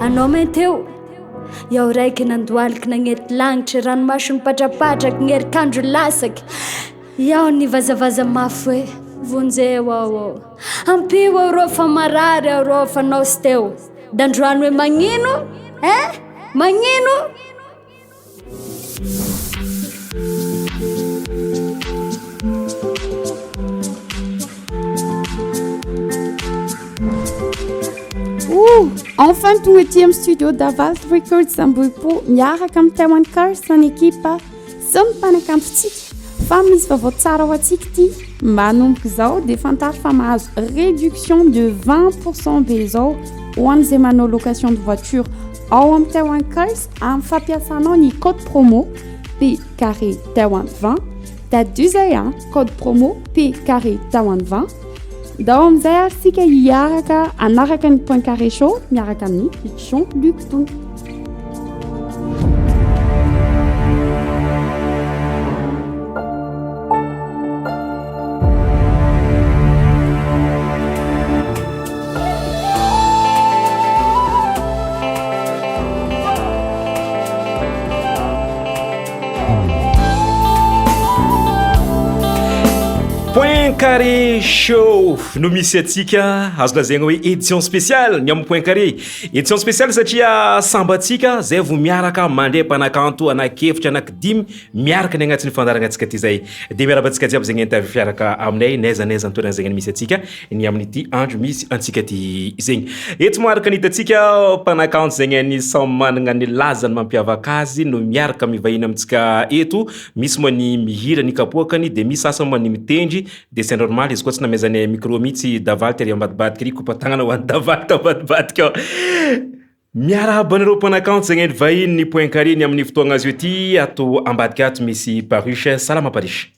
Anao main teo? Iaho raiky nandohaliky nagnety lagnitry, ranomaso nipatrapatraky, gny herik'andro lasaky. Iaho nivazavaza mafy hoe, Vonjeo aho ô! Ampio aho rô fa marary aho rô fa anao tsy teo. D'androany hoe magnino? Hein? Magnino? Ouh! Enfin tonga aty amin'ny studio Davalt Records Ambohipo miaraka amin'ny Taiwan Cars ny ekipa sy ny mpanakantontsika fa misy vaovao tsara ho antsika ity. Manomboka izao dia fantaro fa mahazo réduction de 20 pourcent be izao ho an'izay manao location de voiture ao amin'ny Taiwan Cars amin'ny fampiasanao ny code promo P carré Taiwan 20. Tadidio izay an, code promo P carré Taiwan 20. Ndao amin'izay ary isika hiaraka hanaraka ny Point Carré Show miaraka amin'ny Jean Luc Tony. Point Carré Show no misy antsika, azo lazaina hoe édition spéciale ny amin'ny Point Carré. Édition spéciale satria sambatsika zay vao miaraka mandray mpanakanto anakefitra anakidimy miaraka ny agnatin'ny fandaharana antsika ty zay. Dia miarahaba antsika jiaby zegny entavy fiaraka aminay n'aiza n'aiza ny toerana zegny misy antsika ny amin'ity andro misy antsika ty zegny. Eto moa araka ny hitantsika mpanakanto zegny any samy managna ny lazany mampiavaka azy no miaraka mivahiny amintsika eto. Misy moa ny mihira ny kapoakany de misy sasany moa ny mitendry de c'est normal izy koa tsy namezanay micro mihitsy Davaly tery ambadibadika ery kopa-tagnana ho an'i Davaly tambadibadika ao. Miarahaba anareo mpanakanto zegny ny vahiny ny Point Carré ny amin'ny fotoagna azy io ty ato ambadika ato misy Paruche. Salama Paruche.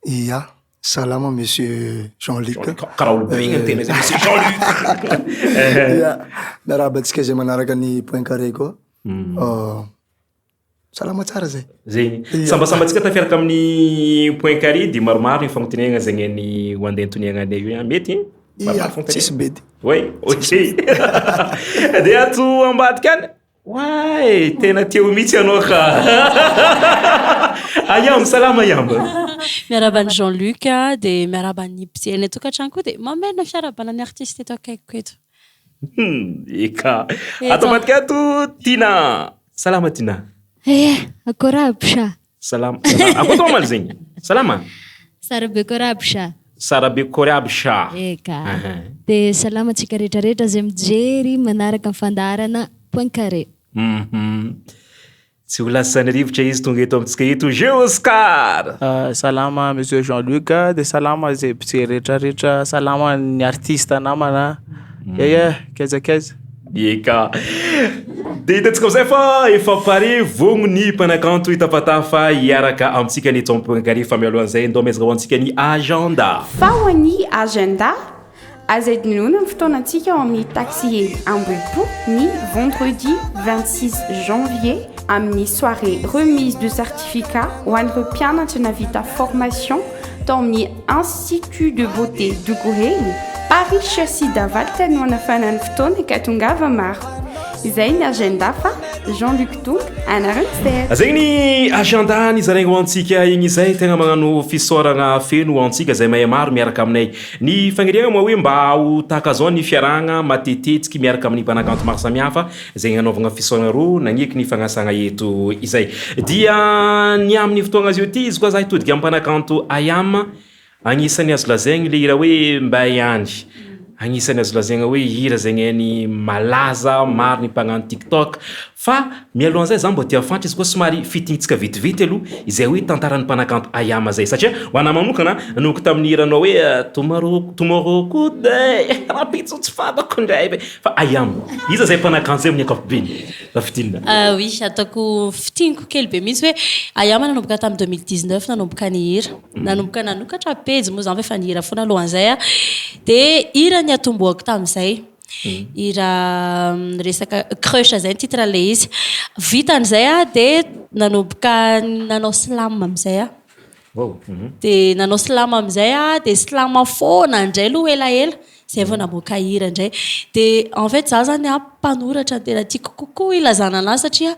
Ia, salama monsieur Jean Luc. Karaha olo be igny ny tena zay monsieur Jean Luc. Ia, miarahaba antsika izay manaraka ny Point Carré koa. Salama tsara zay. Zegny. Sambasambantsika tafiaraka amin'ny Point Carré de maromaro ny fagnotaniagna zegny ny ho andeha antoniagna anay io mety? Ia, tsisy bedy. Oui, ok. De ato ambadika any, oay, tena teo mihitsy anao ka. Ayam, salama Ayam. Miarahaba an'i Jean Luc dia miarahaba ny mpijery any an-tokantrano koa dia mamerina fiarahabana ny artiste eto akaikiko eto. Hum, eka. Ato ambadika ato Tina. Salama Tina. Eh, akory aby sha. Salama. Salama. Akory tao omaly zegny? Salama? Sara be kory aby sha. Sara be kory aby sha. Eka. Dia salama antsika rehetrarehetra izay mijery manaraka ny fandaharana Point Carré. Mhm. Tsy ho lasan'ny rivotra izy tonga eto amintsika eto Géoscar! Salama Monsieur Jean Luc de salama zay mpijery rehetra rehetra salama ny artiste namana yeah yeah kaiza kaiza. Eka. Dia hitantsika amin'izay fa efa pare vogno ny mpanakanto hitafatafa hiaraka amintsika ny eto Ampohangary fa mialohan'izay ndao miezaka ho antsika ny agenda. Fa ho an'ny agenda Aza adinoina ny fotoanantsika ao amin'ny Taxi Hely Ambohipo ny vendredi 26 janvier amin'ny soirée remise de certificat ho an'ireo mpianatra navita formation tao amin'ny Institut de beauté Dokohely, Paris Chassis Davalta no hanafana ny fotoana ka tongava maro. Izay ny agenda fa Jean Luc Tonga anareo ny sehatra. Zegny ny agenda nizaraigny ho antsika igny izay, tegna magnano fisaoragna feno ho antsika zay mahay maro miaraka aminay. Ny fagniriagna moa hoe mba ho tahaka zao ny fiarahagna matetetiky miaraka amin'ny mpanakanto maro samihafa izay agnanaovagna fisaoragna roa nagneky ny fagnasagna eto izay. Dia ny amin'ny fotoagna zao ty izy koa za hitodika amin'ny mpanakanto Ayam, agnisan'ny azo lazaigny le hira hoe Mbay Any. Agnisan'ny azo lazaigna hoe hira zegny hainy malaza, maro ny mpagnano tiktok. Fa mialohan'izay za mba te hahafantatra izy koa somary fitintsika vetivety aloha izay hoe tantaran'ny mpanakanto Ayam zay satria ho anah manokana nanomboka tamin'ny hiranao hoe tomorrow tomorrow good day rahampitso tsy fantako indray ve fa Ayam iza zay mpanakanto zay amin'ny ankapobeny raha fintinina? Oui, ataoko fintiniko kely be mihitsy hoe Ayam nanomboka tamin'ny 2019 nanomboka nihira, nanomboka nanokatra pejy moa zany fa efa nihira foana alohan'izay aho, dia hira niatombohako tamin'izay. Hira resaka crush zay ny titre an'ilay izy. Vita an'izay aho dia nanomboka nanao slam amin'izay aho. Dia nanao slam amin'izay aho dia slam foana indray aloha elaela. Zay vao namoaka hira indray. Dia en fait za zany an, mpanoratra no tena tiako kokoa ilazana anazy satria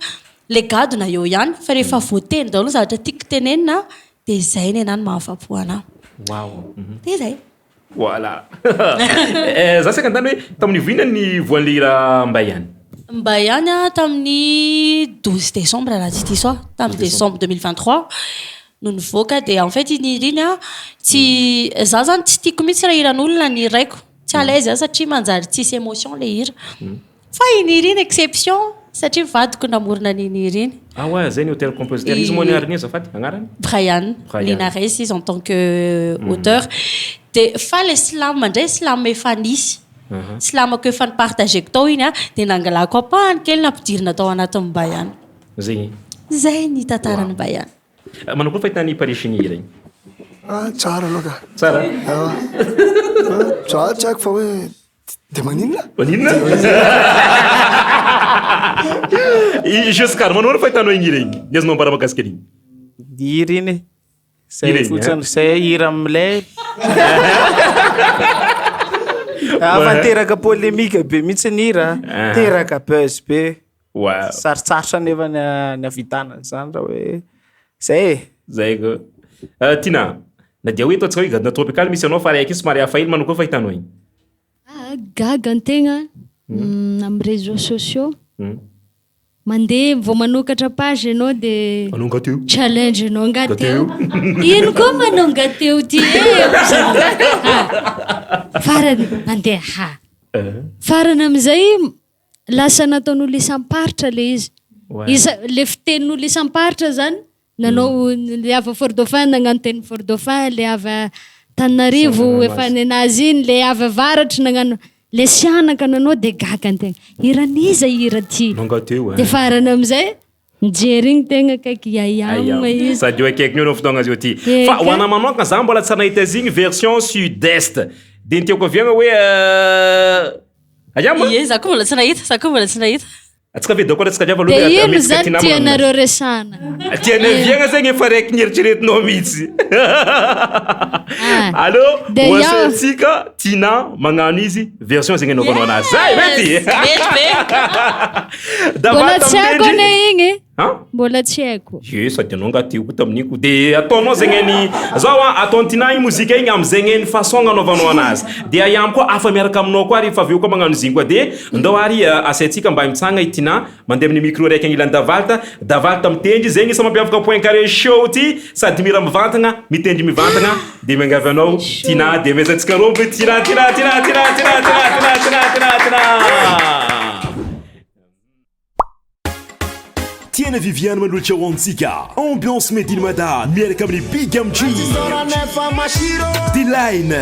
le gadona eo ihany fa rehefa voateny daholo ny zavatra tiako tenenina dia izay nenà no mahafapo anà. Waouh. Dia zay. Voilà. Za saika nitany hoe tamin'ny voina ny voan'le hira Mbay ihany. Mbay ihany an tamin'ny 12 décembre raha tsy diso aho, tamin'ny décembre 2023 no nivoaka dia en fait iny hira iny an tsy za zany tsy tiako mihitsy raha hiran'olona ny hiraiko, tsy à l'aise aho satria manjary tsisy émotion le hira. Fa iny hira iny exception satria vadiko namorona an'iny hira iny. Ah ouais, zay ny auteur compositeur. Izy moa ny anarany azafady? Agnarany? Brian Brian. Linares izy en tant que auteur. Dia fa le slam indray slam efa nisy. Slam-ko efa ni-partager-ko tao iny an, dia nangalako ampahany kely nampidirina tao anatin'ny Bayana. Zay. Zay ny tantaran'ny Bayana. Manao akory fahitana i Paris ny hira iny? Ah, tsara aloha ka. Tsara? Ah, za tsy haiko fa hoe de maninona? Maninona? I Giscard, manao ahoana fahitanao iny hira iny? Ny azonao ambara mahakasika an'iny? Hira iny e. Zay Hira iny, fotsiny, zay hira milay. Ah, fa niteraka polémique be mihitsy ny hira. Ah. Teraka buzz be. Wow. Sarotsarotra nefa ny ny hahavitana an'izany raha hoe zay e. Zay ko. Euh, Tina, na dia hoe ataontsika hoe gadona tropicale misy anao fa raiky iny somary hafa hely, manao koa fahitanao iny? Ah, gaga an-tegna amin'ny réseaux sociaux. Mandeha vao manokatra page ianao de Manao angateo. challenge anao angateo. Angateo. Ino koa manao angateo ty e? Farany mandeha ha. Farany amin'izay Lasa nataon'olo isam-paritra le izy. Isa, le fitenin'olo isam-paritra zany, nanao le avy à Fort Dauphin nagnano teny Fort Dauphin, le avy à Tananarivo efa nenazy iny, le avy avaratra nagnano, le sihanaka nanao de gaga antegna, hiran'iza hira ty? De farany amizay mijery igny tegna akaiky Yayam izy. Sady eo akaikiny eo no fotoagna azy io ty. Fa ho ana manokana za mbola tsy nahita azy igny version sud-est. De ny tiako aviagna hoe Ayam a? Ie, za koa mbola tsy nahita, za koa mbola tsy nahita. Atsika ve dakôra atsika jiaby De aloha ino ametsika zany ty namana tianareo aminazy. resahana? Tianay viagna zegny efa raiky nieritreretinao mihitsy. Ah. Allo, De ho iaho- asaintsika Tina magnano izy version zegny anaovanao anazy. Zay mety? Yes, mety be. Mbola Davata tsy haiko mitendry. anie igny e. An? Mbola tsy haiko. Ye sady anao nga teo koa tamin'iny ko de ataonao zegny ny zao a ataon'i Tinah igny mozika igny am'zegny ny façon agnanaovanao anazy de Ayam koa afa miaraka aminao koa ary efa avy eo koa magnano izy igny koa de ndao ary asaintsika mba mitsagna i Tinah mandeha amin'ny micro raiky agnilan'i Davalta, Davalta mitendry zegny isa mampiavaka Point Carré Show ty sady mihira mivantagna mitendry mivantagna de miangavy anao Tinah de amezantsika rombo Tinah Tinah Tinah Tinah Tinah Tinah Tinah Tinah Tinah Tinah. Tiana Viviane manolotra ho antsika Ambiance Made in Mada miaraka amin'ny Big MG, D-Line,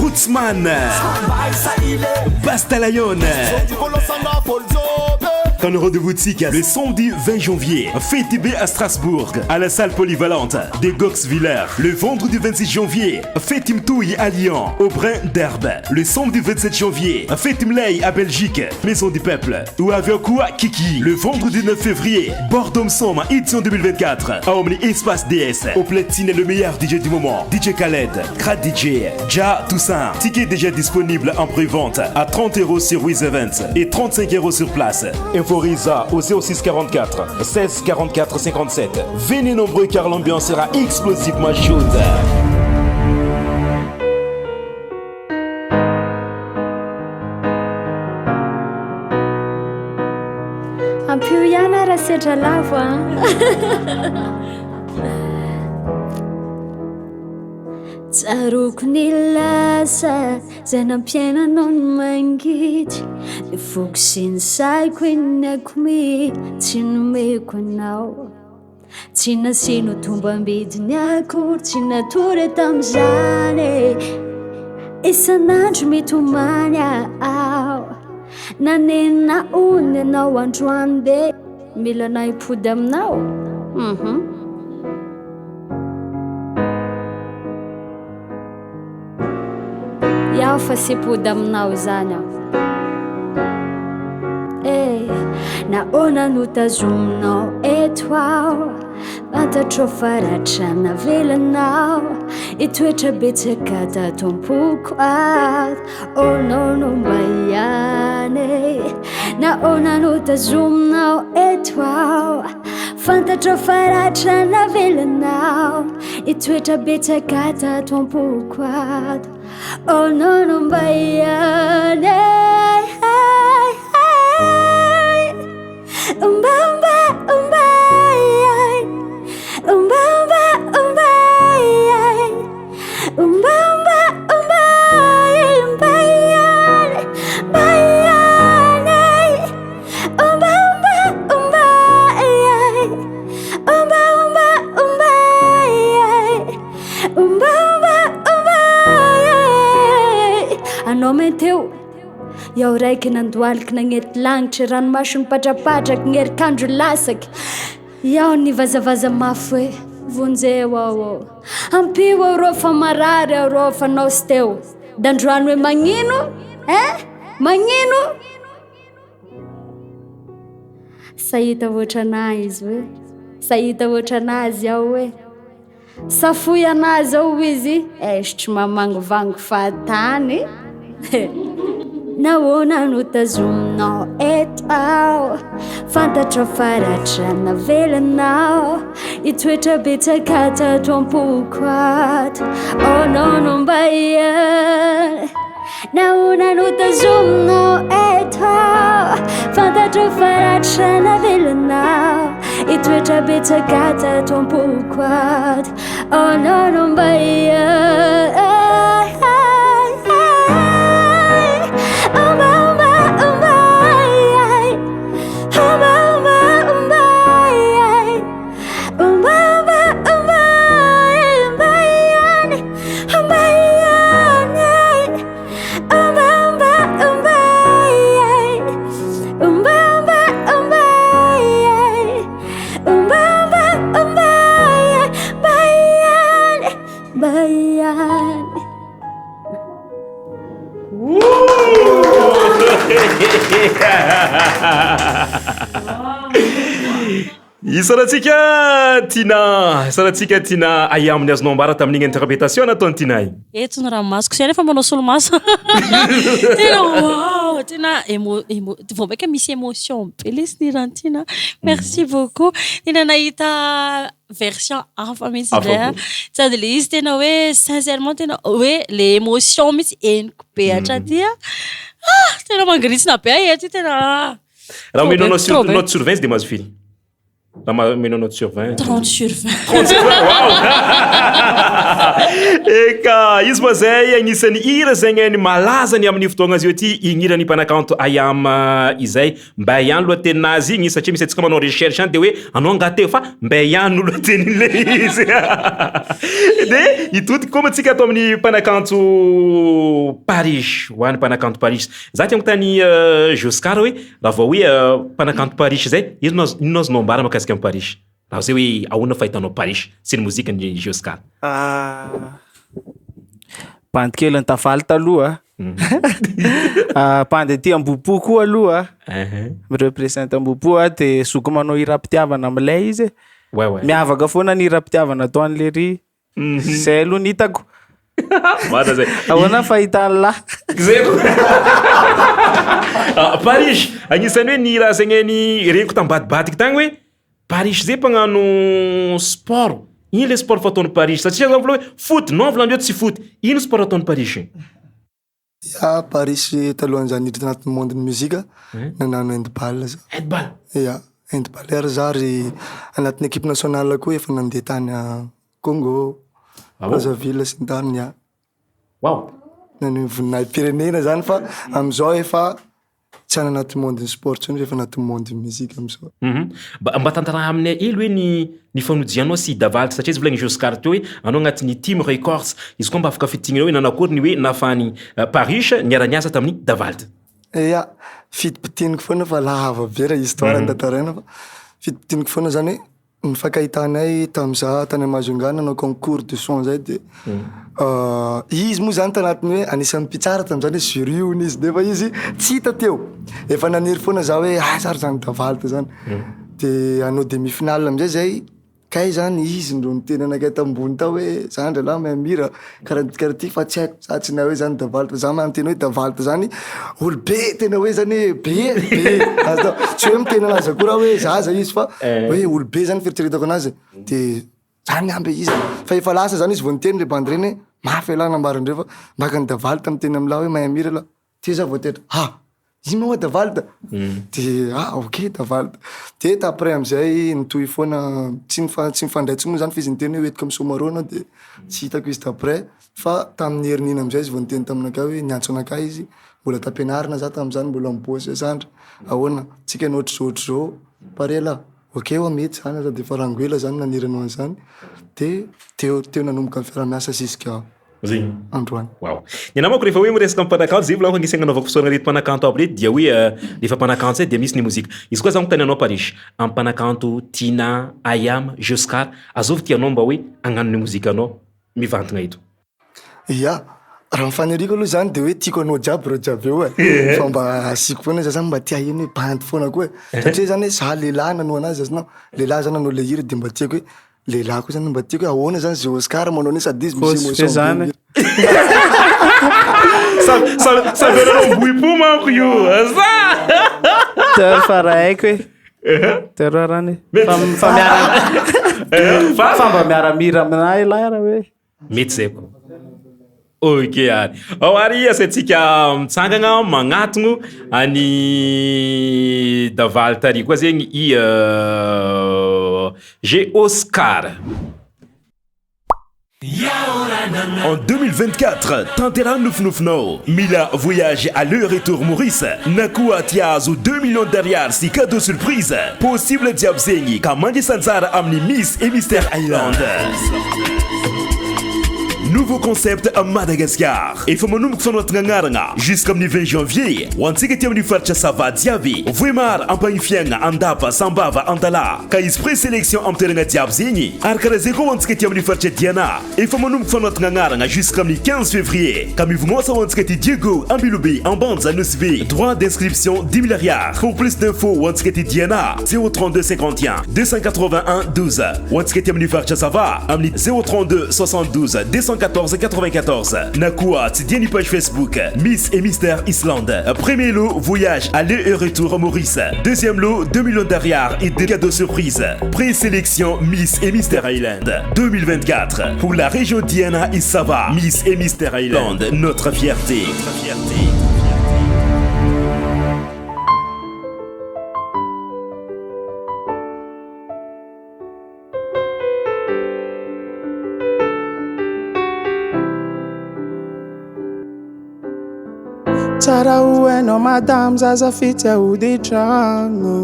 Rootsman, Basta Lion. Ka ny rendez-vous-tsika le samedi 20 janvier, Fety be à Strasbourg, à la salle polyvalente de Goxwiller. Le vendredi 26 janvier, Fety mitohy à Lyon, au Brin d'Herbe. Le samedi 27 janvier, Fety milay à Belgique, Maison du Peuple. Ho avy ao koa Kiki, le vendredi 9 février, Bordeaux Msoma, édition 2024, ao amin'ny Espace DS. Au platine, le meilleur DJ du moment, DJ Khaled, Crad DJ, Ja Toussaint. Ticket déjà disponible en pré-vente à 30 euros sur Wiz Events et 35 euros sur place. Inforiza au 06 44 16 44 57. Venez nombreux car l'ambiance sera explosivement chaude. Ampio ihany aho raha sendra lavo a. Tsaroako ny lasa izay nampiainanao ny mangidy, ny foko sy ny saiko iny aiko mihitsy nomeko anao. Tsy nasianao tombam-bidiny akory, tsy natory tamin'izany e. Isan'andro mitomany aho, nanenina hono ianao androany dia mila anah hipody aminao. Mhm. Iaho fa tsy hipody aminao izany aho. Eh, nahoana no tazominao eto aho? Fantatro fa ratra navelanao Hitoetra betsaka tato am-poko ato Oh no no mba ihany e Nahoana no tazominao eto aho Fantatro fa ratra navelanao Hitoetra betsaka tato am-poko ato Oh no no mba ihany e Mba mba mba ihany Mba mba mba ihany Mba mba mba mba ihany Mba ihany Mba mba mba ihany Mba mba mba ihany Mba mba mba ihany Anao mainteo Iaho raiky nandohaliky nagnety lagnitry ranomaso nipatrapatraky gny herik'andro lasaky Iaho nivazavaza mafy hoe vonjeo aho ô Ampio aho rô fa marary aho rô fa nao sy teo D'androany hoe magnino eh magnino Sahita ohatranah izy hoe Sahita ohatranazy aho hoe Safoy anazy ao izy esitry mamangivangy fahatany Nahoana no tazominao eto aho Fantatro fa ratra navelanao Hitoetra betsaka tato am-poko ato Oh no no mba ihany Nahoana no tazominao eto aho Fantatro fa ratra navelanao Hitoetra betsaka tato am-poko ato Oh no no mba ihany Mba mba mba ihany Mba mba mba ihany Mba mba mba mba ihany Mba ihany Mba mba mba ihany Mba mba mba ihany Mba mba mba ihany Mba ihany Mba ihany Isaorantsika Tina, isaorantsika Tina aia amin'ny azonao ambara tamin'igny interprétation nataon'i Tina igny. Eto ny ranomasoko, sy nefa manao solomaso. Tena wow, tena émo émo vao maika misy émotion be lesy ny hiran'i Tina. Merci beaucoup. Tena nahita version hafa mihitsy indray aho. Sady le izy tena hoe sincèrement tena hoe le émotion mihitsy henoko be hatraty a. Ah, tena mangiritsina be aho eto tena ah. Raha Trop omenao be, note sur trop be. note sur 20 izy dia mahazo firy? Raha omenao note sur 20. 30 sur 20. 30 sur 20, wow! Eka, izy moa zay agnisan'ny hira zegny ny malaza ny amin'ny fotoagna azy io ty, igny hiran'ny mpanakanto Ayam izay. Mba ihany lohateninazy igny satria misy antsika manao recherche any de hoe anao angaha teo fa mba ihany no lohatenin'le izy. De hitodika koa moa tsika ato amin'ny mpanakanto Paris, ho an'ny mpanakanto Paris. Za te hanontany Joscar hoe raha vao hoe mpanakanto Paris zay, inona azo inona azonao ambara mahakasika an'i Paris? Raha zay hoe ahoana fahitanao Paris sy ny mozikan'i Joscar? Bandy kely nitavaly taloha Bandy aty Ambohipo koa aloha Mi-represente Ambohipo a, de zoky manao hiram-pitiavana milay izy e. Ouais ouais. Miavaka foana ny hiram-pitiavana ataon'le ry. Zay aloha ny hitako. Marina zay. Ahoana fahitan'ny lahy? Zay koa. Ah, Paris, agnisan'ny hoe ny raha zegny ny reniko tambadibadiky tagny hoe Paris zay mpagnano sport. Ino le sport fataon'i Paris? Satria za vola hoe foot, non volandreo tsy foot. Ino sport ataon'i Paris? Ya, Paris talohan'izaho niditra tanatin'ny monde-n'ny mozika, nanano handball za. Handball? Ya, handballeur za ary anatin'ny équipe nationale koa efa nandeha tany Congo, Ah bon? Brazzaville sy ny tariny, ya. Wow! Naneho voninahi-pirenena zany fa am'zao efa tsy any anaty monde-n'ny sport intsony fa efa anaty monde-n'ny mozika am'zao. Mhm. Mba mba tantaraha aminay hely hoe ny ny fanojianao sy Davalt satria izy volagny Joscar teo hoe anao agnatin'ny Team Records. Izy koa mba afaka fintignina hoe nanakory ny hoe nahafahan'i Paris niara-niasa tamin'i Davalt. Ya, fitipitiniko foana fa lava be raha histoire tantaraina fa fitipitiniko foana zany hoe ny fankahitanay tam'za tany Majunga nanao concours de son zay de izy moa zany tanatin'ny hoe anisan'ny mpitsara tam'zany hoe jury hono izy nefa izy tsy hita teo, efa naniry foana za hoe aiza ary zany Davalt zany, de hanao demi finale am'zay zay. Kay zany izy no niteny anakay tambony tao hoe zany rahalahy mahay mihira karaha karaha ty fa tsy haiko, za tsy nahay hoe zany Davalt fa za mahay miteny hoe Davalt zany olo be tena hoe zany hoe be e, be azonao, tsy hoe miteny anazy akory aho hoe zaza izy fa hoe olo be zany fieritreretako anazy e, de zany angamba izy fa efa lasa zany izy vao niteny le bandy reny hoe mafy elah nambarandreo fa maka an'i Davalt miteny amin'lah hoe mahay mihira elah. Teo za vao tena ah! Ino moa Davalt? De ah ok Davalt. De t'après amizay nitohy foana tsy nifa- tsy nifandray intsony moa zany fa izy niteny hoe hoentiko am Somarô anao de tsy hitako izy t'après fa tamin'ny herin'iny amizay izy vao niteny taminakahy hoe niantso anakahy izy mbola tam-pianarana za tam'zany mbola mibôsy hoe zandry ahoana tsika ny ohatr'izao ohatr'izao pare lah? Ok hoa mety zany sady efa rangoela zany naniry anao an'zany de teo teo nanomboka ny fiaraha-miasa jusqu'à Zegny. Androany. Wow. Ny anah manko rehefa hoe miresaka amin'ny mpanakanto zay volako agnisan'ny anaovako fisaorana reto mpanakanto aby reto dia hoe rehefa mpanakanto zay dia misy ny mozika. Izy koa za magnontany anao Parish, amin'ny mpanakanto Tina, Ayam, Joscar, azovy tianao mba hoe hagnano ny mozikanao mivantagna eto? Ya, raha ny faniriako aloha zany de hoe tiako anao jiaby reo jiaby eo e, fa mba asiako foana za zany mba te haheno hoe bandy foana koa e, satria zany hoe za lehilahy nanao anazy azonao, lehilahy zany nanao le hira de mba tiako hoe Lehilahy koa zany mba tiako hoe ahoana zany zay Oscar manao an'io sady izy misy Kôsy émotion be zany. mihira. Samy samy samy anareo ambohipo manko io. Za. Teo fa raha haiko e. Teo raha rany. Fa fa miara Fa fa mba miara-mira aminahy lahy raha hoe. Mety zay koa. Ok ary. Ao ary asaintsika mitsangagna magnatogno an'i Davaly tary koa zegny i G Oscar. En 2024, tanteraho ny nofinofinao. Mila voyage aller retour Maurice na koa te hahazo deux millions d'ariary sy cadeau surprise? Possible jiaby zegny ka mandraisa anjara amin'ny Miss et Mister Island. Nouveau concept à Madagascar. Efa manomboka fanoratana agnarana jusqu'amin'ny 20 janvier ho antsika aty amin'ny faritra Sava jiaby. Vohemar, Ampahifiagna, Andapa, Sambava, Antalaha. Ka hisy présélection amin'ny toeragna jiaby zegny. Ary karaha zay koa ho antsika aty amin'ny faritra Diana. Efa manomboka fanoratana agnarana jusqu'amin'ny 15 février. Ka mivognôsa ho antsika aty Diego, Ambilobe, Ambanja, Nosy Be. Droit d'inscription 10 000 ariary. Pour plus d'infos ho antsika aty Diana, 032 51 281 12. Ho antsika aty amin'ny faritra Sava, amin'ny 032 72 214 94. Na koa tsidiha ny page Facebook Miss et Mister Islande. Premier lot, voyage aller et retour Maurice. Deuxième lot, 2 millions d'ariary et deux cadeaux surprise. Présélection Miss et Mister Island 2024 pour la région Diana et Sava. Miss et Mister Island, notre fierté. Notre fierté. Tsara ho hainao madame zaza fitsy aody tragno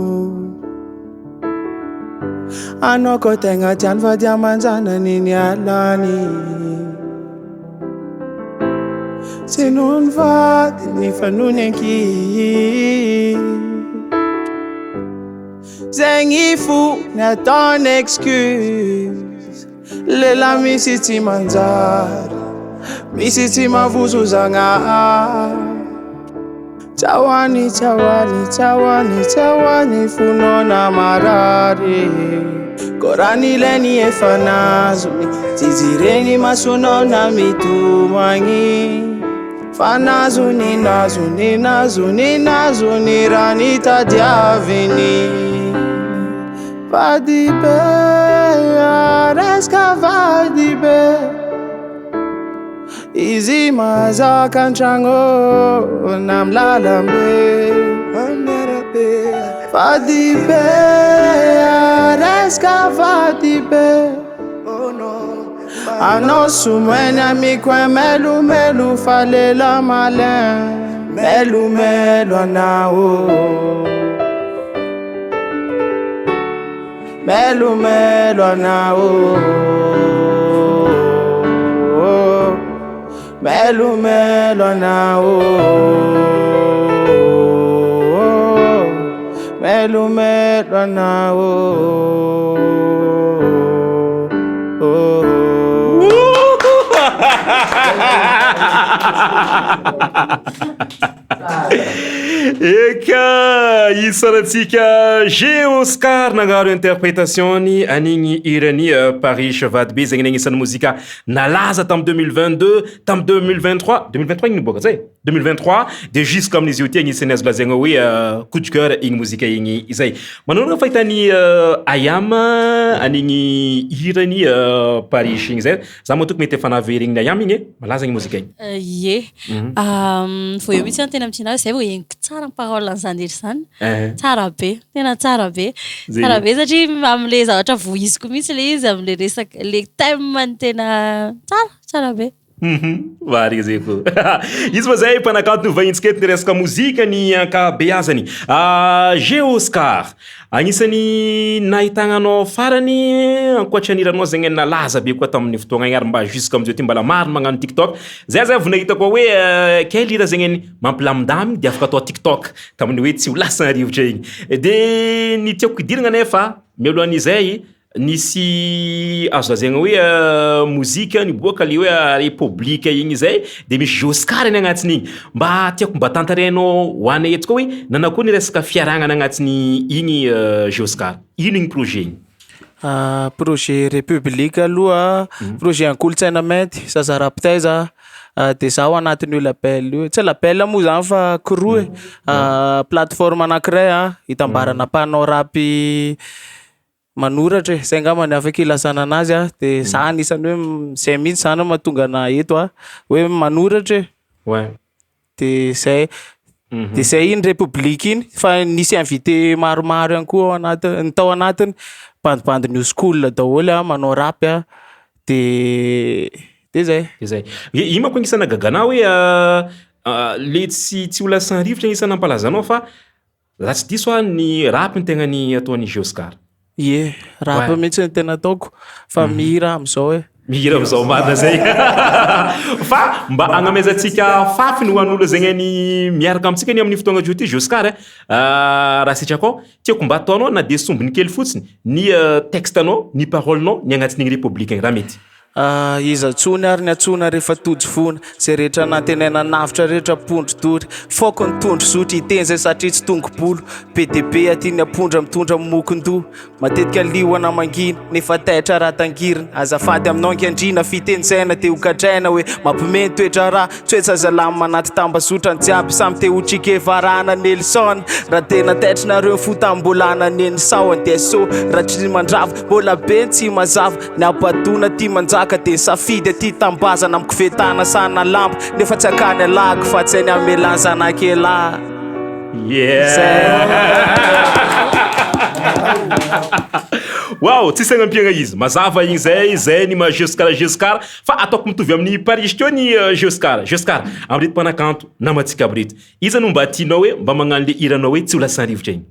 Anao koa tegna tiany vady aman-janany nialany Tsy noho ny vadiny fa noho ny ankizy Zegny fo ny ataony excuse Lehilahy misy tsy manjary Misy tsy mavozo Zagnahary Tsahoany tsahoany tsahoany tsahoany fonao na marary Koa raha nilainy efa nazony Tsy jereny masonao na mitomagny Fa nazony nazony nazony nazony raha nitadiaviny Vady be resaka vady be Izy mahazaka an-tragno na amin'ny lalambe Vady be resaka vady be Anao somoiny amiko e melomelo fa lela malin Melomelo anao Melomelo anao Melomelo anao Melomelo anao Eka, isaorantsika G Oscar nagnaro interprétation-ny an'igny hiran'i Paris Vatobe zegny ny agnisan'ny mozika nalaza tamin'ny 2022, tamin'ny 2023, 2023 igny niboaka zay? 2023 de jusqu'amin'izy io ty agnisan'ny azo lazaigna hoe coup de coeur igny mozika igny izay. Manao fahitan'i Ayam an'igny hiran'i Paris igny zay, za moa toko mety efa nahaveregniny Ayam igny e, malaza igny mozika igny. Ie, vao eo mihitsy aho no tena miteny azy, zay vao henoko tsara ny parole an'izany hira izany, tsara be, tena tsara be, tsara be satria am'le zavatra voiziko mihitsy le izy, am'le resaka, le thème ny tena tsara, tsara be. Marigny zay koa. Izy moa zay mpanakanto novahintsika eto niresaka mozika ny ankabeazany. G Oscar, agnisan'ny nahitagna anao farany ankoatra ny hiranao zegny nalaza be koa tamin'ny fotoagna igny ary mba jusqu'amin'izao ty mbala maro magnano TikTok. Zay zay vao nahita koa hoe quel hira zegny mampilamindamigny de afaka atao TikTok tamin'ny hoe tsy ho lasan'ny rivotra igny. De ny tiako hidiragna nefa mialohan'izay Nisy azo lazaigna hoe mozika niboaka le hoe Repoblika igny izay de misy Joscar ny agnatin'igny. Mba tiako mba tantarainao ho anay eto koa hoe nanao akory ny resaka fiaragnana agnatin'ny igny Joscar? Ino igny projet igny? Projet République aloha, projet an-kolontsaina mainty, zaza rampitaiza, de zaho anatin'io label io, tsy label moa zany fa crew e, plateforme anankiray a hitambarana mpanao rap manoratra e, zay angamba ny afaka ilazana anazy a, de za anisan'ny hoe zay mihitsy zany mahatonga anahy eto a, hoe manoratra e. Ouais. De zay, de zay iny République iny fa nisy invité maromaro ihany koa ao anaty, ny tao anatiny, bandibandy new school daholo a, manao rap a, de de zay. De zay. Io manko agnisan'ny nahagaga anahy hoe le tsy tsy ho lasan'ny rivotra agnisan'ny nampalaza anao fa Raha tsy diso aho ny rap no tegna ny ataon'i Geoscar. Ie, rap mihitsy no tena ataoko fa mihira am'zao e. Mihira am'zao marina zay. Fa mba agnamezantsika fafiny ho an'olo zegny any miaraka amintsika ny amin'ny fotoagna zao ty Geoscar e, raha sitrakao tiako mba ataonao na de sombiny kely fotsiny ny texte-nao, ny parole-nao ny agnatin'igny République igny raha mety. Iza tsony ary ny antsoina rehefa tojo voina Zay rehetra nantenaina hanavotra rehetra pondro dory Faoko ny tondro zotra hiteny zay satria tsy tongo-bolo Be dia be aty ny ampondra mitondra mokon-doha Matetika liona mangina nefa taitra raha tangirina Azafady aminao ngiandriana fiteny saina te ho gadraina hoe Mampime ny toetra-raha tsy hoe zazalamina anaty tambazotra Ny jiaby samy te ho Che Guevara na Nelson Raha tena taitra nareo ny fo tamin'ny mbola naneno sahona Dia so raha tsy mandrava mbola be ny tsy mazava Ny habadoana aty manjaka dia ny safidy aty tambazana amin'ny kovetana sana lamba nefa tsy akany alahako fa tsy hainy hamelany zanak'elah. Wow, tsisy agnampiagna izy, mazava igny zay, zay ny maha Geoscar Geoscar, fa ataoko mitovy amin'ny Paris teo ny Geoscar, Geoscar, amin'ireto mpanakanto namantsika aby reto, iza no mba tianao hoe mba magnano le hiranao hoe tsy ho lasan'ny rivotra igny?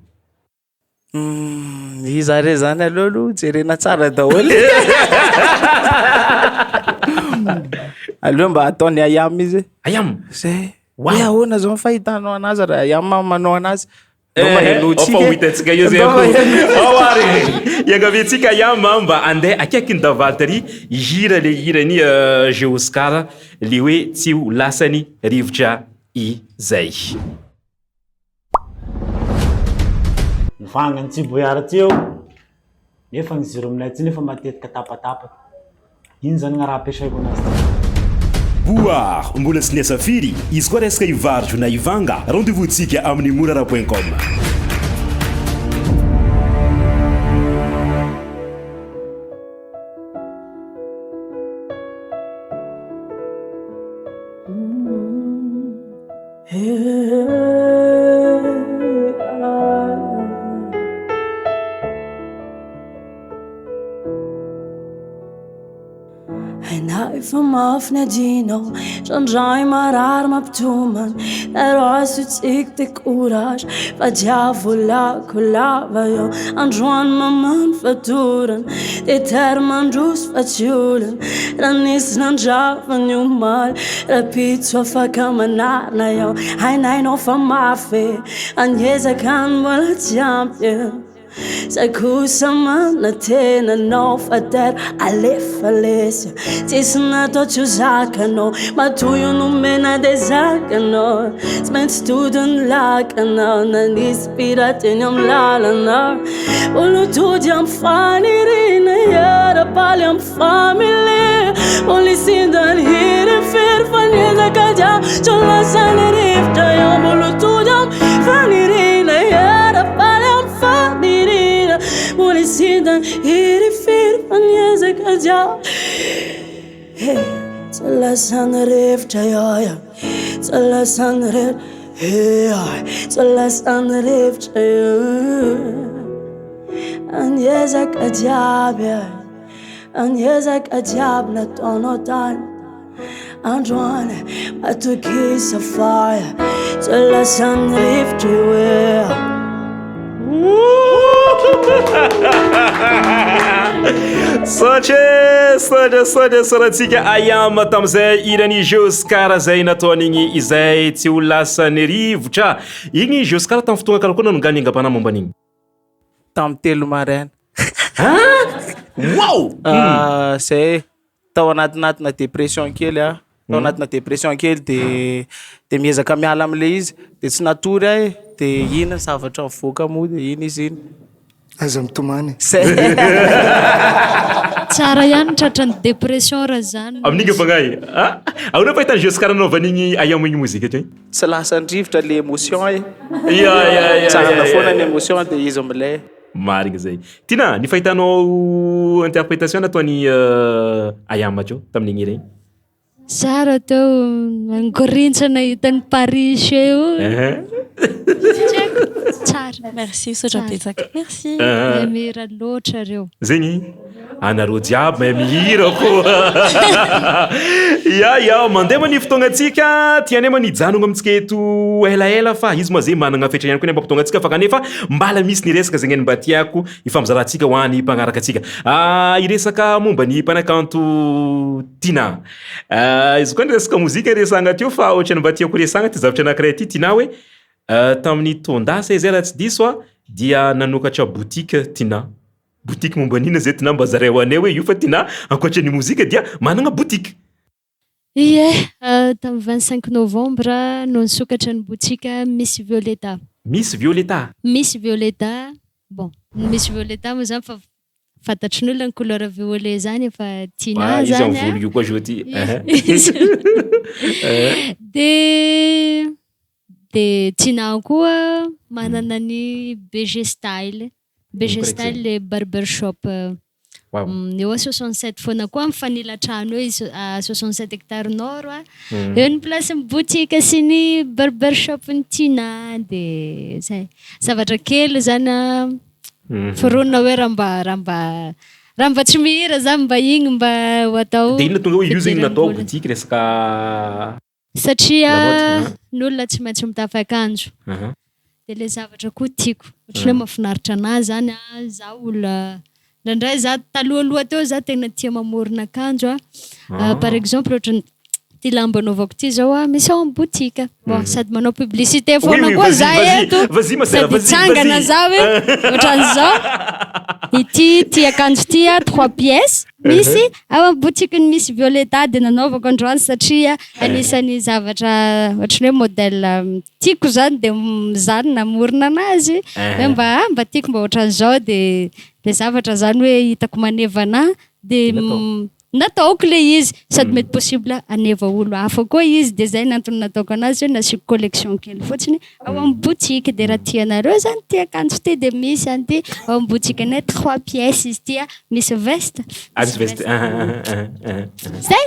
Iza re zany aleo aloha jerena tsara daholo. Aleo mba ataony Ayam izy. Ayam? Zay. Wow. Hoe ahoana zao ny fahitanao anazy raha Ayam manao anazy? Ndao mba Eh, henointsika ao fa ho e. hitantsika eo zay Ndao mba koa. henointsika. Ao ary. Iangaviantsika Ayam mba andeha akaikin'i Daval tary hihira le hiran'i Geoscar le hoe tsy ho lasan'ny rivotra izay. Mivanga ny Tsiboyara aty aho, nefa ny jiro aminay aty nefa matetika tapatapaka. Ino zany ny raha ampiasaiko anazy ty? Boar, mbola tsy niasa firy, izy koa resaka hivarotra na hivanga, rendez-vous tsika amin'ny morara point com. Hainay fa mafy ny adinao, trandrahy marary mampitomany, Raso tsiky te courage, fa diavolako lava eo, androany mamany fatorana, te terre mandroso fa tsy olana, raha nisy nandrava ny omaly, Rahampitso afaka manarina eo. Hainainao fa mafy e, any ezaka any mbola tsy ampy e. Za kosa manantena anao fa tera alefa lesy Tsisy natao tsy ho zakanao Matoa io nomena dia zakanao Tsy maintsy tody ny lakanao Na nisy pirate eny amin'ny lalana Mbola tody amin'ny faniriana Hiara-paly amin'ny family Mbola hisinda ny hirifiry Fa niezaka jiaby tsy ho lasan'ny rivotra eo Mbola tody amin'ny faniriana Hiara-paly amin'ny faniriana Mbola hisinda ny hirifiry Fa niezaka jiaby Hey, tsy ho lasan'ny rivotra eo Tsy ho lasan'ny rivotra Hey, tsy ho lasan'ny rivotra eo Niezaka jiaby Niezaka jiaby nataonao tany androany Matokisa fa tsy ho lasan'ny rivotra io e. Saotra e, saotra, saotra, saotra Ayam tamin'izay hiran'i Joscar zay nataon'igny izay tsy ho lasan'ny rivotra. Igny Joscar tamin'ny fotoagna karakory nanongany angam-panahy momba an'igny? Tamin'ny telo maraina. Hein? Wow! Ah, zay tao anatinatina dépression kely aho. Tao anatina dépression kely de de miezaka miala am'le izy de tsy natory aho e de iny ny zavatra mivoaka moa de iny izy iny. Aza mitomany. Zay. Tsara ihany tratran'ny dépression raha zany. Amin'igny fagnahy. Ah? Ahoana fahitan'i Joscar nanaovan'igny Ayam igny mozika teo igny? Tsy lasan-drivotra le émotion e. Ya, ya, ya, Mijanona ya, foana ya. ny émotion de izy milay. Marigny zay. Tina, ny fahitanao interprétation nataon'i Ayam teo tamin'igny hira igny? Tsara teo nangorintsana hitan'i Paris eo. Tsy haiko, tsara. Merci, misaotra betsaka. Merci. Mahay mihira loatra reo. Zegny, anareo jiaby mahay mihira ko. Ya ya, mandeha moa ny fotoagnantsika, tianay moa ny hijanogno amintsika eto elaela fa izy moa zegny managna fetra ihany koa ny ambam-potoagnantsika fa kanefa mbala misy ny resaka zegny mba tiako hifampizarahantsika ho an'ny mpagnaraka antsika. Hiresaka momba ny mpanakanto Tinah. Izy koa ny resaka mozika resahagna teo fa ohatran'ny mba tiako resahagna ty zavatra anankiray ty Tinah hoe tamin'ny taon-dasa izy raha tsy diso aho dia nanokatra boutique Tinah. Boutique momba an'inona zay Tinah mba zaraio anay hoe io fa Tinah ankoatra ny mozika dia managna boutique. Ie, tamin'ny 25 novembre no nisokatra ny boutique Miss Violetta. Miss Violetta? Miss Violetta, bon, ny Miss Violetta moa zany fa fantatry ny olona ny couleur violet zany efa tiana Ah, izy zany amin'ny a. volo io koa zao ty. De de Tina koa manana ny BG Style. BG Ino koa Style le barber shop Wow. eo à 67 foana koa mifanila trano eo izy à 67 hectares nord a. Eo ny place ny boutique sy ny barber shop ny Tina de zay. Zavatra kely zany a foronina hoe raha mba raha mba raha mba tsy mihira zany mba igny mba ho atao. De inona tonga hoe io zegny natao fidiram-bola. boutique resaka Satria Lamaody, ny olona tsy maintsy mitafy akanjo. De le zavatra koa tiako. Ohatran'ny hoe mahafinaritra anahy zany a, za olona indraindray za talohaloha teo za tena tia mamorona akanjo a. Par exemple ohatran'ny ty lamba anaovako ty zao a misy ao amin'ny boutique. Bon, sady manao publicité foana oui, koa vas-y, za vas-y, eto. vas-y, ma sœur, Sady vas-y, hitsangana vas-y. za hoe ohatran'izao. Ity ty akanjo ty a trois pièces misy ao amin'ny boutique ny Miss Violetta de nanaovako androany satria anisan'ny zavatra ohatran'ny hoe modèle tiako zany de zany namorona anazy. Hoe mba ah, mba tiako mba ohatran'izao de le zavatra zany hoe hitako maneva anahy de Natao. nataoko le izy sady mety possible aneva olo hafa koa izy de zay nantony nataoko anazy hoe nasiako collection kely fotsiny ao amin'ny boutique de raha tianareo zany ty akanjo ty de misy an'ity ao amin'ny boutique anay trois pièces izy ty a misy veste. Ah, misy veste. Ah, ah, ah, ah, ah. Zay.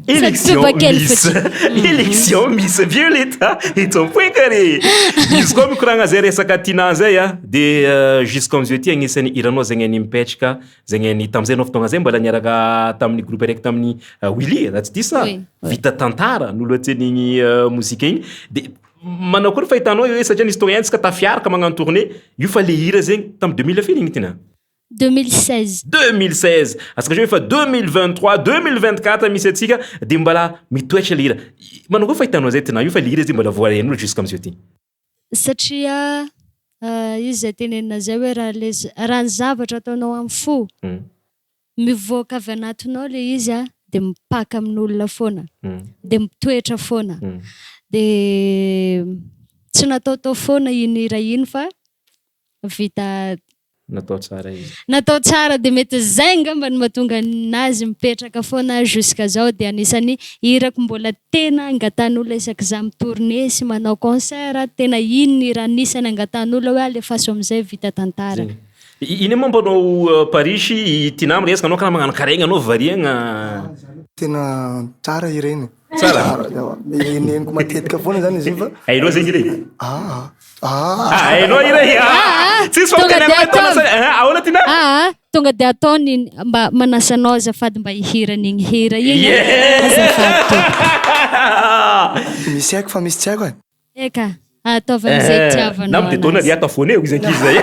Élection Sady pub kely Miss fotsiny. Élection Miss Violetta eto amin'ny Point Carré. Izy koa mikoragna zay resaka Tina zay a de jusqu'à amizao ty agnisan'ny hiranao zegny ny mipetraka zegny ny tam'zay anao fotoagna zay mbola niaraka tamin'ny groupe araiky tamin'ny Willy raha tsy diso Oui, oui. Vita tantara no lohatenin'igny mozika igny de manao koa ny fahitanao hoe satria nisy fotoagna ihany tsika tafiaraka magnano tournée io fa le hira zegny tamin'ny 2000 firy igny Tina? 2016. 2016 asaka zao efa 2023 2024 misy atsika de mbala mitoetra le hira manao koa fahitanao zay Tina io fa le hira zay mbola voarain'olo jusqu'à amizao ty. Satria Izy izay tenenina izay hoe raha le raha ny zavatra ataonao amin'ny fo mivoaka avy anatinao le izy a de mipaka amin'olona foana de mitoetra foana de tsy nataotao foana iny hira iny fa vita Natao tsara izy. Natao tsara dia mety zay angamba no mahatonga anazy mipetraka foana jusqu'à zao dia anisan'ny hirako mbola tena angatahan'olona isaky za mi-tourner sy manao concert tena iny ny hira anisany angatahan'olona hoe alefaso amizay vita tantara. Zegny. Iny moa mpanao Paris i Tinah miresaka anao karaha magnano karaha igny anao variagna. Tena tsara ireny. Tsara? Henoko matetika foana zany izy iny fa. Hainao zegny ire? Aa. Ah, hainao ire? Ah, Tsisy tonga fanontaniana dia nataonao ataovy. sa- Ah, ahoana Tinah? Ah, tonga dia ataony iny, mba manasa anao azafady mba hihira an'igny hira igny. Yeah! Azafady tompoko. Misy haiko fa misy tsy haiko e. Eka, ataovy amin'izay itiavanao Na midedona anazy. ry ato afovoany eo izy ankizy zay.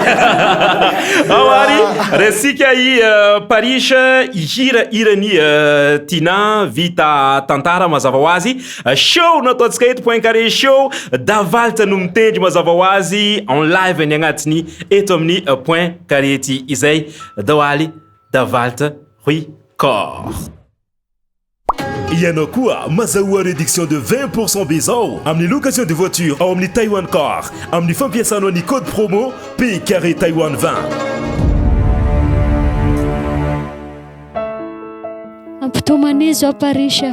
Ao ary resika i Paris hihira hiran'i Tinah vita tantara mazava ho azy. Show no ataontsika eto Point Carré Show. Davalta no mitendry mazava ho azy en live ny agnatiny eto amin'ny Point Carré ty izay Daoaly Davalta Record. Ianao koa mazahoa réduction de 20 pour cent be zao amin'ny location de voiture ao amin'ny Taiwan Car amin'ny fampiasanao ny code promo P carré Taiwan 20. Ampitomanizo aho Paris a.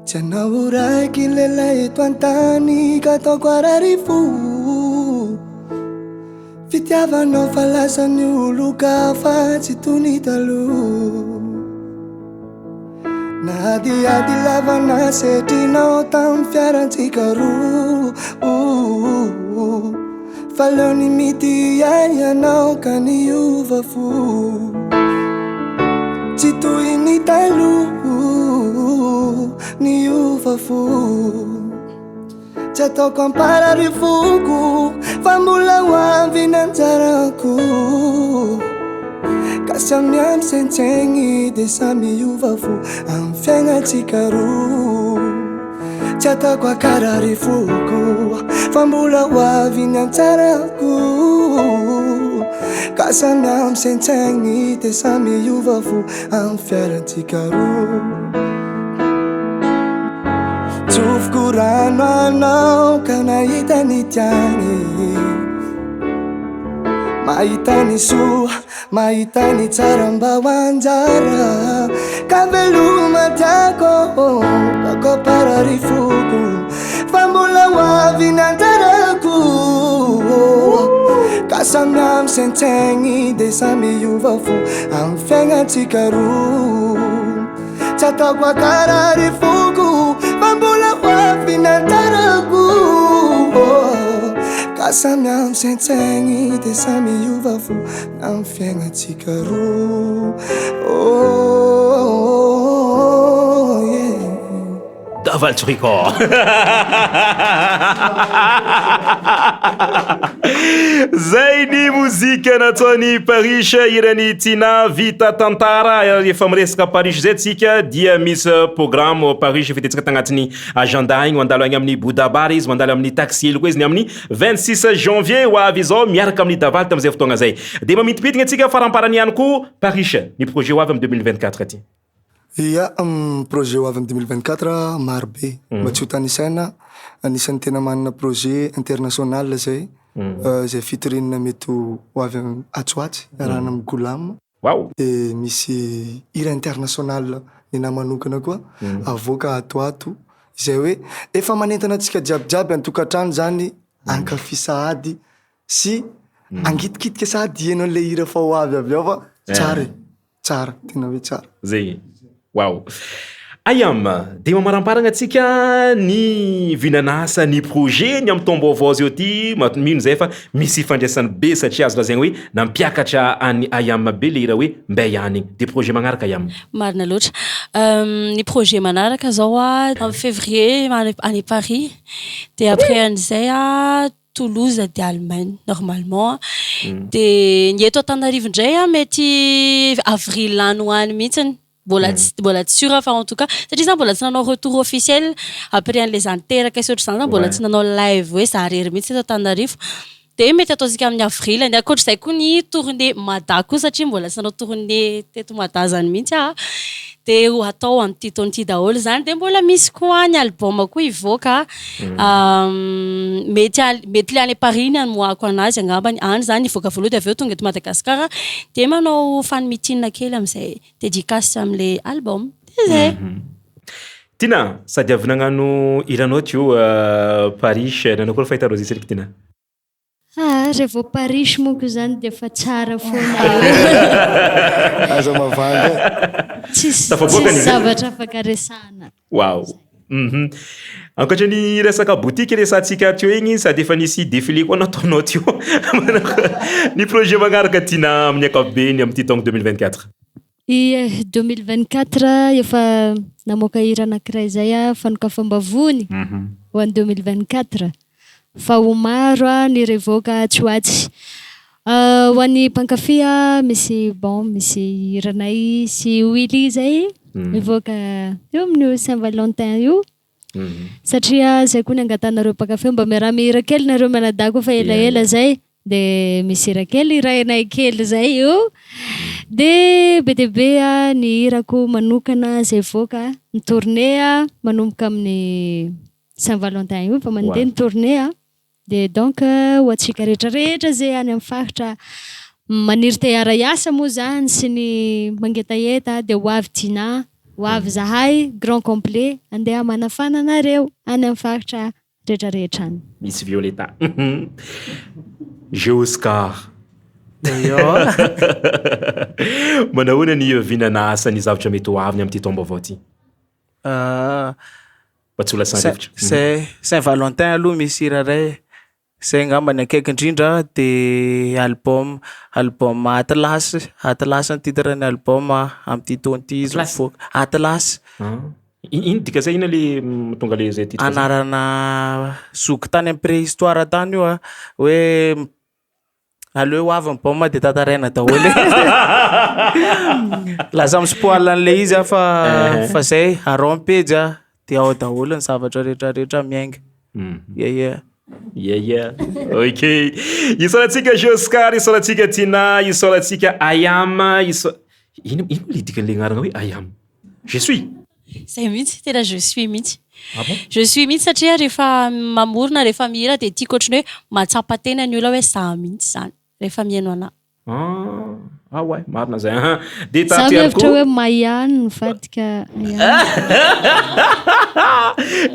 Tsy anao raiky lehilahy eto an-tany ka ataoko harary fo Fitiavanao fa lasan'ny olon-kafa tsy toy ny taloha Nahadihady lava nasetrinao tamin'ny fiarantsika roa Fa leo ny mitia ianao ka niova fo Tsy toy ny taloha niova fo Tsy ataoko amparary foko fa mbola ho avy ny anjarako Ka samy misaintsaigny de samy hiova fo amin'ny fiaignantsika roa Tsy ataoko ankarary foko fa mbola ho avy ny anjarako Ka samy misaintsaigny de samy hiova fo amin'ny fiarantsika roa Tsofiko rano anao ka nahita ny tiany Mahita ny soa, mahita ny tsara mba ho anjara Ka veloma tiako, tiako amparary foko Fa mbola ho avy ny anjarako Ka samy misaintsaigny de samy hiova fo Amin'ny fiaignantsika roa Tsy ataoko ankarary foko Fa mbola ho avy ny anjarako Ka samy misaintsaigny de samy hiova fo Amin'ny fiaignantsika roa Oh yeah Davalts Record. Zay ny mozika nataon'i Paris hiran'i Tina vita tantara efa miresaka Paris zay tsika dia misy programme Paris efa hitantsika tagnatin'ny agenda igny mandalo agny amin'ny Bouddha Bar izy mandalo amin'ny taxi hely koa izy ny amin'ny 26 janvier ho avy izao miaraka amin'ny Davalt amin'izay fotoagna zay dia mamintimpintigna antsika faramparany ihany koa Paris ny projet ho avy amin'ny 2024 ty. Ia, projet ho avy amin'ny 2024 maro be, mba tsy ho tanisaina, anisan'ny tena manana projet international zay, zay featuring mety ho avy atsy ho atsy, iarahana amin'i Goulam. Waouh! De misy hira international nenahy manokana koa avoaka ato ho ato, izay hoe efa manentana antsika jiaby jiaby an-tokantrano zany hankafy sahady sy hangitikitika sahady hihaino an'le hira fa ho avy avy ao fa tsara e! Tsara, tena hoe tsara. Zegny. Wow. Ayam, dia mamaramparagna antsika ny vinan'asa, ny projet ny amin'ny taom-baovao zao ty, mino zay fa misy ifandraisany be satria azo lazaigna hoe nampiakatra an'i Ayam be le hira hoe Mbay ihany igny. Dia projet magnaraka Ayam? Marina loatra. Ny projet manaraka zao a, amin'ny février any Paris, dia après an'izay a Toulouse dia Allemagne normalement dia ny eto Antananarivo indray a mety avril any ho any mihitsiny. Mbola tsy mbola tsy sûr fa en tout cas satria za mbola tsy nanao retour officiel après an'le za niteraka sy ohatr'izany za mbola tsy nanao live hoe za rery mihitsy eto Antananarivo de mety ataontsika amin'ny avril ny ankoatr'izay koa ny tournée Mada koa satria mbola tsy nanao tournée teto Mada zany mihitsy aho de ho atao amin'ity taona ity daholo zany de mbola misy koa ny album koa hivoaka mety mety le any Paris ny hamoahako anazy angambany any zany hivoaka voalohany de avy eo tonga eto Madagasikara de manao fan meeting kely amin'izay Dedicace amle album de zay. Tina, sady avy nagnano hiranao teo Paris, nanao akory fahitanao zay tsendriky Tina? Ah, raha vao Paris monko zany dia efa tsara foana e. Aza mavandy e. Tsisy tsisy zavatra afaka resahana. Waouh. Uhum. Ankoatra ny resaka boutique resahantsika teo igny sady efa nisy défilé koa nataonao teo. Ny projet magnaraka tiana amin'ny ankapobeny amin'ity taogno 2024. Ie, 2024 efa namoaka hira anankiray izay aho, fanokafam-bavony ho an'ny 2024. Fa ho maro ny revoka atsy ho atsy. Ho an'ny mpankafy misy bon misy hiranay sy Willy izay mivoaka eo amin'io Saint Valentin io. Satria zay koa ny angatahanareo mpankafy mba miaraha mihira kely nareo mianadahy koa fa elaela zay. De misy hira kely hirainay kely zay io. De be dia be ny hirako manokana zay hivoaka, ny tournée manomboka amin'ny Saint Valentin io efa mandeha ny tournée a, de donc ho antsika rehetra rehetra ze any amin'ny faritra maniry te hiara hiasa moa zany sy ny mangetaheta de ho avy Dina, ho avy zahay grand complet andeha hamanafana anareo any amin'ny faritra rehetra rehetra any. Misy Violetta. Jeu Oscar. Manahoana ny vinana asa ny zavatra mety ho aviny amin'ity taom-baovao ity? Mba tsy ho lasa rivotra. Zay Saint Valentin aloha misy hira iray, zay angamba ny akaiky indrindra de album album Atlas, Atlas ny titre ny album amin'ity taona ity izy mivoaka, Atlas. Ino dikan'izay? Inona le mahatonga le zay titre zay? Anarana zoky tany amin'ny préhistoire tany io a, hoe Aleo ho avy ny baoma dia tantaraina daholo e. Lasa mi-spoil an'ilay izy aho fa fa zay, araho ny pejy a, dia ao daholo ny zavatra rehetra rehetra miainga. Yeah yeah. Yeah yeah. Ok. Isaorantsika Joscar, isaorantsika Tina, isaorantsika Ayam, iso- Ino ino le dikan'le agnarana hoe Ayam? Je suis. Zay mihitsy, tena je suis mihitsy. Ah bon? Je suis mihitsy satria rehefa mamorona, rehefa mihira dia tiako ohatran'ny hoe mahatsapa tena ny olona hoe za mihitsy izany rehefa mihaino anà. Ah, ah ouais, marina zay. Aha. Dia Za tato ihany mihevitra koa. hoe Maya no nivadika Ayam.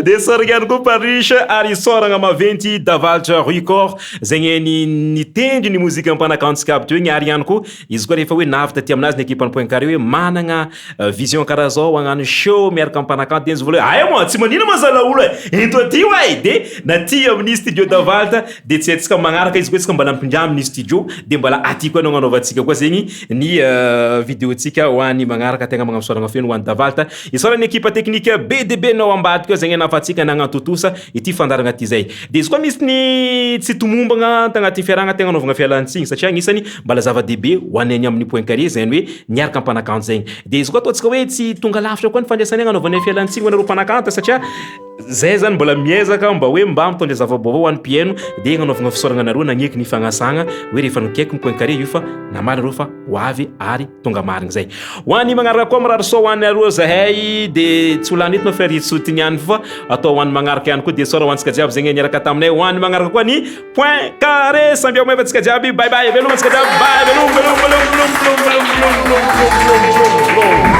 Dia isaorana ihany koa Parish ary isaorana maventy Davaltra Record zegny ny nitendry ny mozika mpanakantsika aby teo igny ary ihany koa izy koa rehefa hoe navy taty aminazy ny ekipan'ny Point Carré hoe managna Vision karaha zao hagnano show miaraka am mpanakanto de izy vola hoe ay moa tsy manino ma zala olo e ento aty oay de naty amin'ny studio Davalta de tsy haintsika magnaraka izy koa tsika mbala ampindramy ny studio de mbala aty koa no agnanaovantsika koa zegny ny video tsika ho an'ny magnaraka tegna magnano fisaoragna feno ho an'i Davalta isaorana ny ekipa teknika be dia be nao ambadika ao zegny nahafahantsika nagnantontosa ity fandaharagna ty zay de izy koa misy ny tsy tomombagna tagnatin'ny fiarahagna tegna anaovagna fialan-tsigny satria agnisany mbala zava-dehibe ho anay ny amin'ny point carré zegny hoe niaraka mpanakanto zegny de izy koa ataontsika hoe tsy tonga lavitra koa ny fandraisanay agnanaovanay fialan-tsiny ho anareo mpanakanto satria zay zany mbola miezaka mba hoe mba mitondra zava-baovao ho an'ny mpihaino de agnanaovagna fisaoragna anareo nagneky ny fagnasagna hoe rehefa nokaiky ny point carré io fa namaly nareo fa ho avy ary tonga marigny zay ho an'ny magnaraka koa mirary soa ho anareo zahay de tsy ho lany eto fa ry tsotiny ihany fa atao ho an'ny magnaraka ihany koa de soa ho antsika jiaby zegny niaraka taminay ho an'ny magnaraka koa ny Point carré samby ao meva tsika jiaby bye bye veloma tsika jiaby bye veloma veloma veloma veloma veloma veloma veloma veloma veloma veloma.